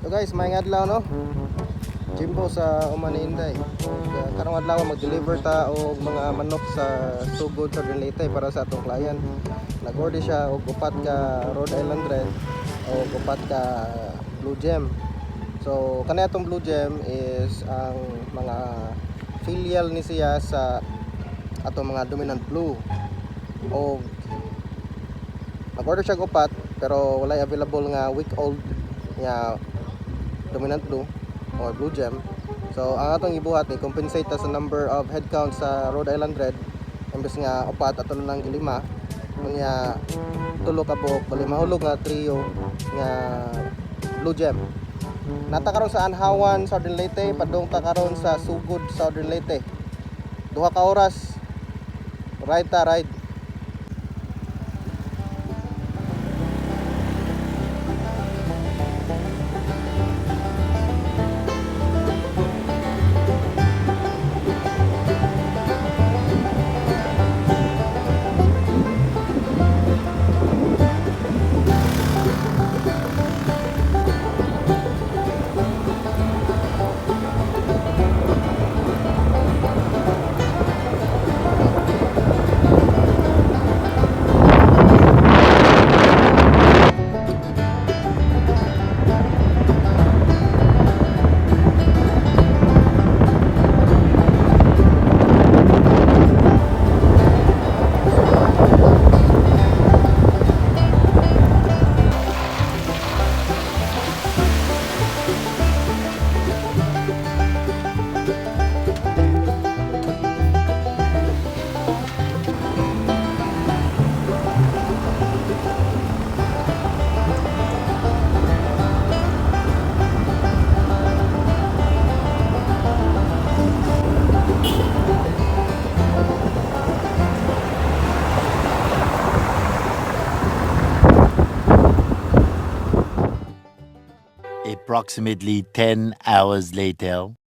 So guys, may adlaw, no? Jimbo sa Umaninday. Karong adlaw mag-deliver ta og mga manok sa Sugod, Southern Leyte para sa atong client. Nag-order siya og upat ka Rhode Island Red o upat ka Blue Gem. So kani atong Blue Gem is ang mga filial ni siya sa atong mga Dominant Blue. Og nag-order siya og upat pero walay available nga week old nga Dominant Blue or Blue Gem. So ang atong ibuhat ni compensate ta sa number of head count sa Rhode Island Red, imbes nga upat ato na lang gilima. Unya tulo ka buok, bali mahulog nga trio nga Blue Gem. Naa ta karon sa Anhawan, Southern Leyte, padung ta karon sa Sugod, Southern Leyte. 2 ka oras. Ride ta, ride. Approximately 10 hours later.